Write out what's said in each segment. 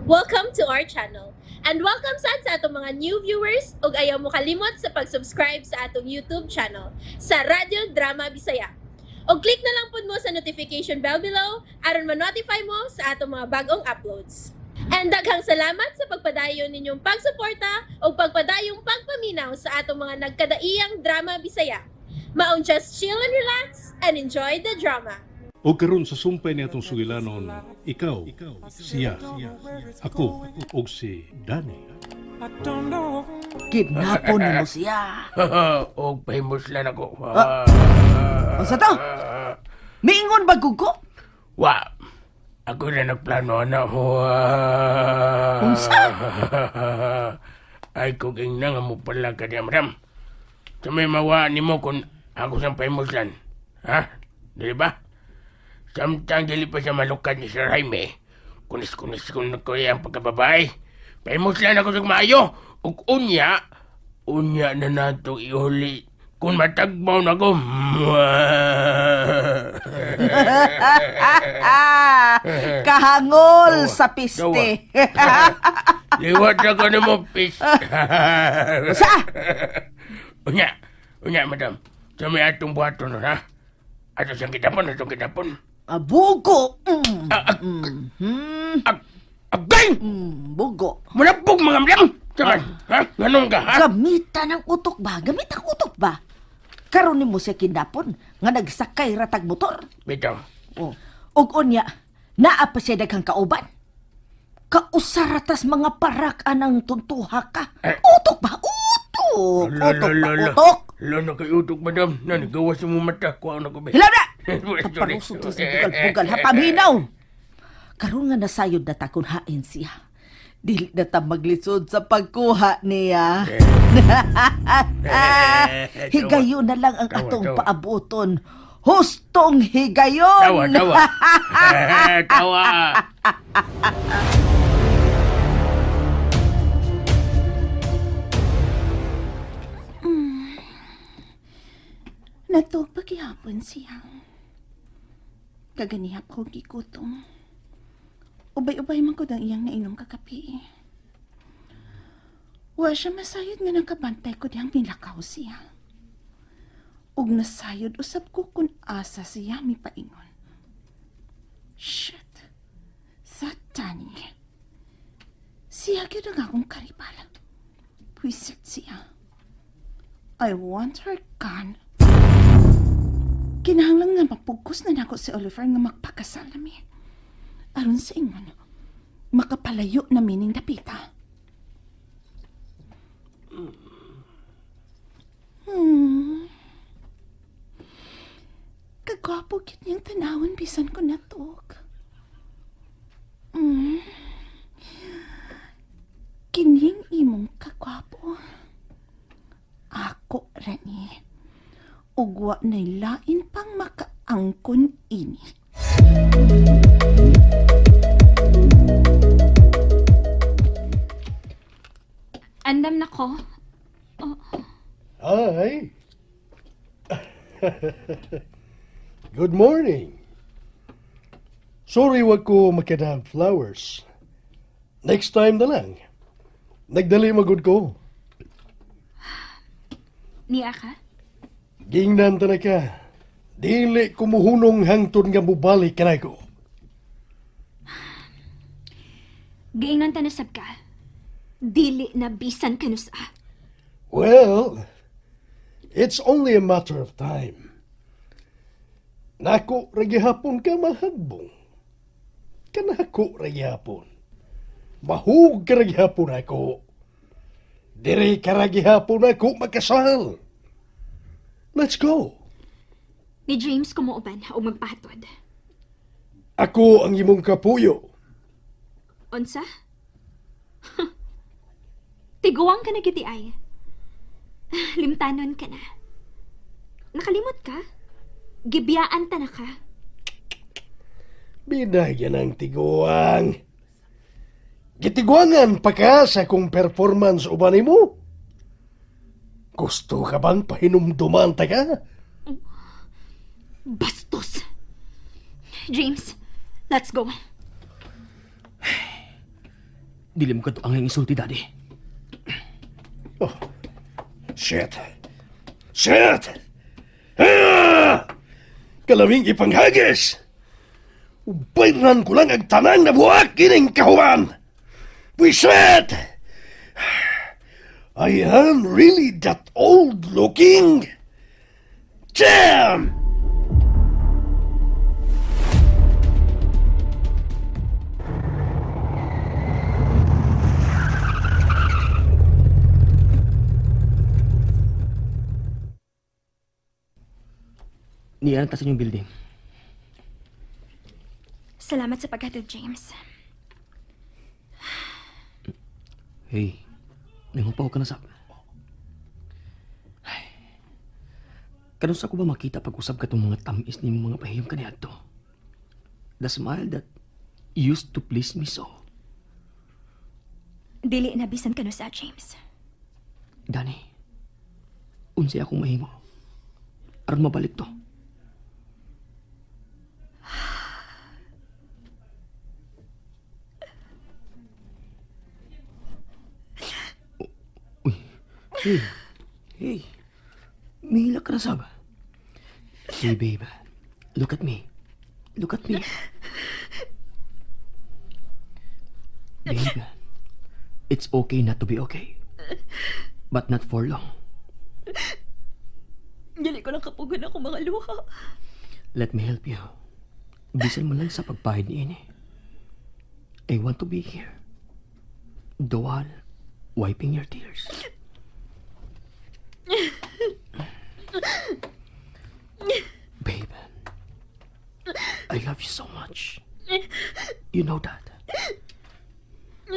Welcome to our channel. And welcome sad sa atong mga new viewers ug ayaw mo kalimot sa pag-subscribe sa atong YouTube channel sa Radyo Drama Bisaya. Og click na lang pud mo sa notification bell below aron ma-notify mo sa atong mga bagong uploads. And daghang salamat sa pagpadayon ninyong pagsuporta ug pagpadayong pagpaminaw sa atong mga nagkadaiyang drama Bisaya. Maong just chill and relax and enjoy the drama. O karon sa sumpay ni atong sugilanon, ikaw, siya, ako, ug si Danny. Kidnapon nimo siya. Og pahimuslan ako. Unsa to? Miingon ba gud ko? Wa. Ako na nagplano na. Unsa? Ay, kung ingna nga mo pala ka niya, madam. Sa may mawa ni mo kung ako siyang pahimuslan. Ha? Dili ba? Samtang dili pa siya malukat ni Sir Jaime, kunis-kunis ko na ko ang pagkababae. Pahimuslan ako sa maayo. Ug unya, unya na nato ihuli. Kung matagbaw na ko, Kahangol sa piste. Liwat ako na mo, pis. Unsa? Unya, unya, madam. Sa may atong buhaton nun, ha? Ato siyang kitapon, atong kitapon. Ah, bugo. Agay! Bugo. Malapog mga madam! Saman, ha? Ganun ka, ha? Gamitan ang utok ba? Gamit ang utok ba? Karon nimo siya kidnapon nga nagsakay ratag motor. Bitaw. Oh. Ug unya, naa pa siya daghang kauban. Kausaratas mga parak anang tuntuha ka. Eh. Utok ba? Utok! Ala, Utok ala, ba? ala. Utok! Ala, nakayutok, madam. Na, nagawa sa mong mata. Kuha na ko, be. Hilaw na! Sorry. Taparusog to sa bugal-bugal. Ha, paminaw! Karon nga nasayod na ta kung hain siya. Dili na ta maglisod sa pagkuha niya. Higayon na lang ang Tawa, atong tawa. paabuton. Hustong higayon! Tawa, tawa. Tawa. Natog paghihapon siya. Kaganihap ko gigutom. Ubay-ubay man ko ang iyang nainom kagabi. Wa siya masayod nga nakabantay ko diyang milakaw siya. Ug nasayod usab ko kung asa siya mipaingon. Shit. Satani. Siya gyud ang akong karibal. Pwisit siya. I want her gone. Kinahanglan nga mapugkos na nako si Oliver nga magpakasal nami. Aron sa ingon, makapalayo na mining dapita. Kagwapo gyud niyang tanawon bisan ko natog. Kining imong kagwapo. Ako rani ug wa nay lain pang makaangkon ini. Andam na ko. Hi. Good morning. Sorry wag ko makadang flowers. Next time na lang. Nagdali magud ko. Niya ka? Gingnan talaga. Dili ko muhunong hangtod nga mubalik ka na ko. Giingnan ta na sab ka. Dili na bisan kanusa. Well, it's only a matter of time. Nako ra gihapon ka mahagbong. Kanako ra gihapon. Mahug ka ra gihapon ako. Diri ka ra gihapon ako makasal. Let's go. Ni James kumuuban o magpahatod. Ako ang imong kapuyo. Unsa? Tiguang ka na giti ay. Limtanon ka na. Nakalimot ka? Gibiyaan ta na ka. Binagyan ang tiguang. Gitiguangan pa ka sa kong performance uban nimo. Gusto ka bang pahinumduman ta ka? Bastos! James, let's go. Dili mo kadto ang isulti, Daddy. Oh, shit. Shit! Ah! Kalaming ipanghagis! Ubayran ko lang ang tanang nabuak kining kahuman! Buisit! I am really that old looking? Damn! Niyan ta sa inyong building. Salamat sa paghatid, James. Hey, nangupaw ka na sa... Ay, kanus ako ba makita pag-usab ka itong mga tamis ni mga pahiyom ka niadto? The smile that used to please me so. Dili na bisan ka no sa, James. Danny, unsay akong mahimo. Aron mabalik to. Uy, hey, hey, mihila ka na sab. Hey babe, look at me. Look at me. Babe, it's okay not to be okay. But not for long. Dili ko lang kapugon ako mga luha. Let me help you. Bisan mo lang sa pagpahid ni ini. I want to be here. The one wiping your tears. Babe, I love you so much. You know that.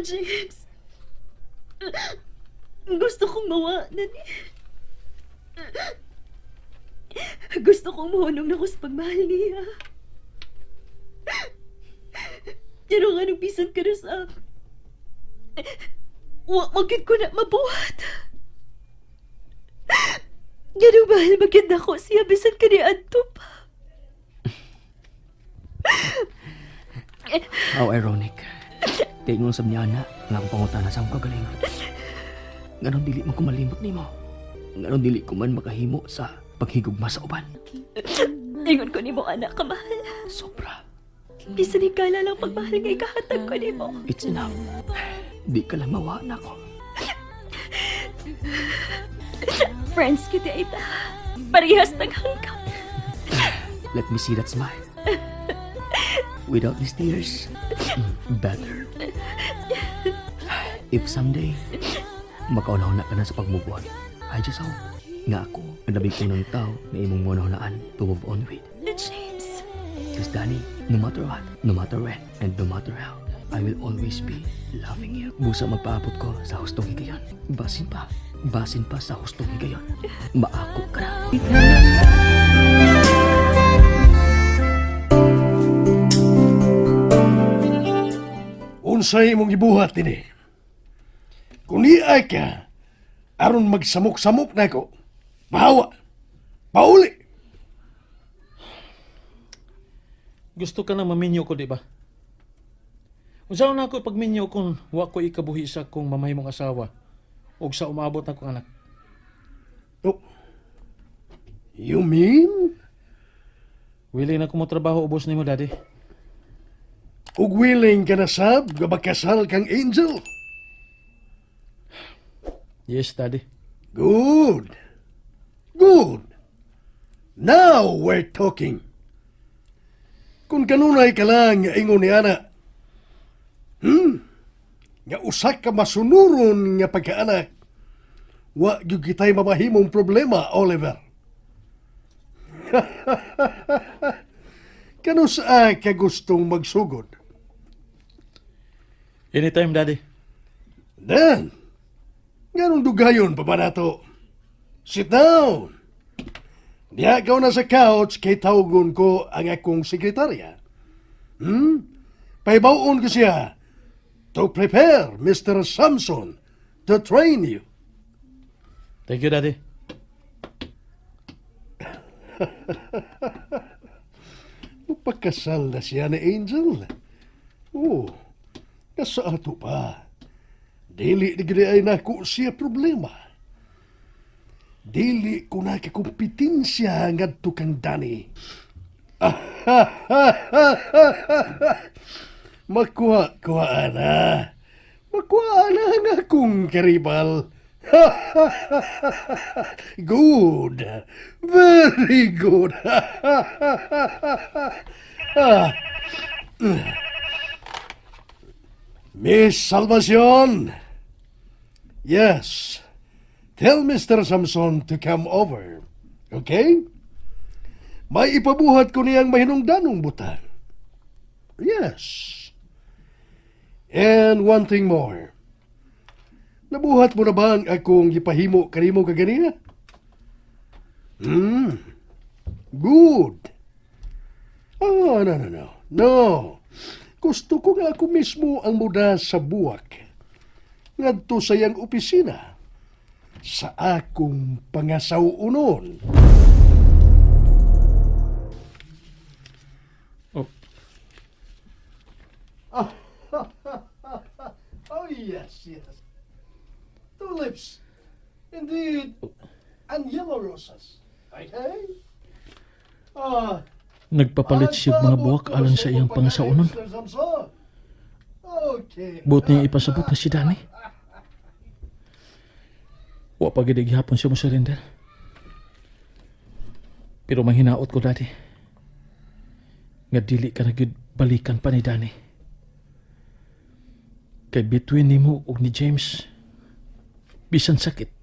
James. Gusto kong mawa na ni. Gusto kong mahunong na ko sa pagmahal niya. Pero nga nung bisan ka na sa... Wa magid ko na mabuhat. Ganun mahal magid na ko siya bisan ka ni Anto pa. How ironic. Tingon sab niya ana nga akong pangutana sa akong kagalingon. Nganong dili man ko malimot nimo. Nganong dili ko man makahimo sa paghigugma sa uban. Ingon ko nimo anak kamahal. Sobra. Bisan higala lang pagmahal nga ikahatag ko nimo. It's enough. Di ka lang mawa na ako. Friends kita ita. Parehas naghangkap. Let me see that smile. Without these tears, better. If someday, makaunahon na ka na sa pag-move on, I just hope nga ako ang labing unang tao na imong manahunaan to move on with. James. Because Danny, no matter what, no matter when, and no matter how, I will always be loving you. Busa magpaabot ko sa hustong higayon. Basin pa, basin pa sa hustong higayon. Maako ka na. Unsay imong gibuhat dinhi? Kung niay ka, aron magsamok-samok na ko, bahawa, pauli. Gusto ka na maminyo ko, di ba? Unsa na ako pagminyo kung wa ko ikabuhi sa kong mamahimong asawa ug sa umaabot na kong anak. Oh, you mean? Willing na ko mo trabaho ubos nimo, Daddy. Ug willing ka na sab nga makasal kang angel? Yes, Daddy. Good. Good. Now we're talking. Kung kanunay ka lang nga ingon ni ana, nga usa ka masunuron nga pagkaanak, wa gyud kitay mamahimong problema, Oliver. Kano saa ka gustong magsugod? Anytime, Daddy. Then, nganong dugayon pa ba nato? Sit down. Diha ka na sa couch kay tawgon ko ang akong sekretarya. Paibawon ko siya to prepare Mr. Samson to train you. Thank you, Daddy. Pagkasal na siya ni Angel. Oh, kasa ato pa. Dili ni gid ay nako siya problema. Dili ko na kakumpetensya ngadto kang Dani. Makuha kuha na. Makuha na ang akong karibal. Good. Very good. Ah. Miss Salvacion. Yes. Tell Mr. Samson to come over. Okay? May ipabuhat ko niyang mahinungdanong butan. Yes. And one thing more. Nabuhat mo na ba ang akong gipahimo kanimo kaganina? Good. Oh, no, no, no. No. Gusto ko nga ako mismo ang muda sa buwak. Ngadto sa iyang opisina. Sa akong pangasawunon. Oh. Oh, yes. Tulips. Indeed. And yellow roses. Okay? Ah, Nagpapalit siya og mga buwak alang sa iyang pangasaunon. Mr. Samson. Okay. Buot niya ipasabot na si Danny. Wa pa gid gihapon siya mo surrender. Pero manghinaot ko, Daddy. Nga dili ka na gyud balikan pa ni Danny. Kay between nimo ug ni James, bisan sakit,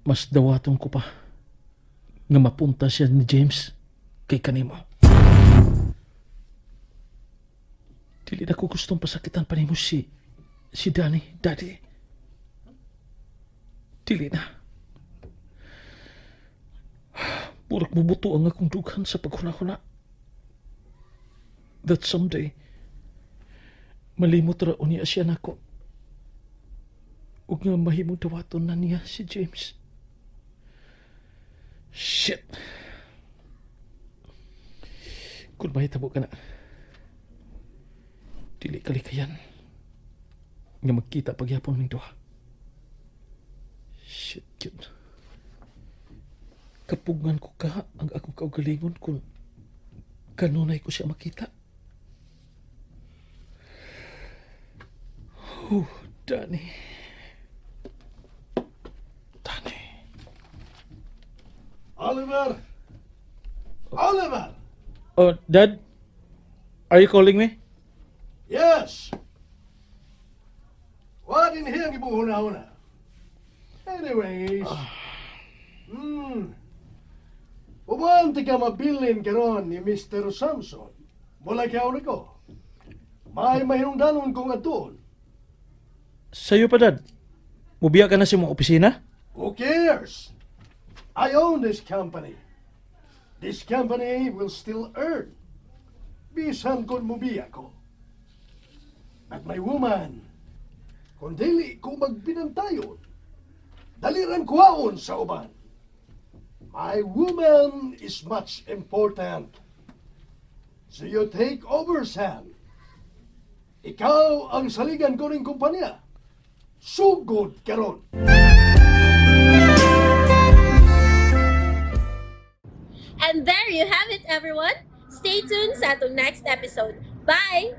mas dawaton ko pa nga mapunta siya ni James kay kanimo. Dili na ko gustong pasakitan pa nimo si Danny, Daddy. Dili na. Murag mubuto ang akong dughan sa paghuna-huna. That someday, malimot ra unya siya nako. Ug nga mahimong dawaton na niya si James. Shit! Kung mahitabo ka na, dili kalikayan nga magkita pagyapon ming duha. Shit, yun. Kapugngan ko ka ang akong kaugalingon kung kanunay ko siya makita. Oh, Danny. Danny. Oliver! Oliver! Oh, Dad? Are you calling me? Yes! Wa din hiyang ibuhuna-huna. Anyways, uban ti ka mabilin karon ni Mr. Samson. Mula kaya ko. May mahinungdanon kong atuon. Sa'yo pa, Dad. Mubiya ka na sa imong opisina? Who cares? I own this company. This company will still earn. Bisan kung mubiya ko. At my woman, kung dili ko magbinantayon, daliran kuhaon sa uban. My woman is much important. So you take over, Sam. Ikaw ang saligan ko ning kumpanya. Sugod karon. And there you have it, everyone. Stay tuned sa atong next episode. Bye!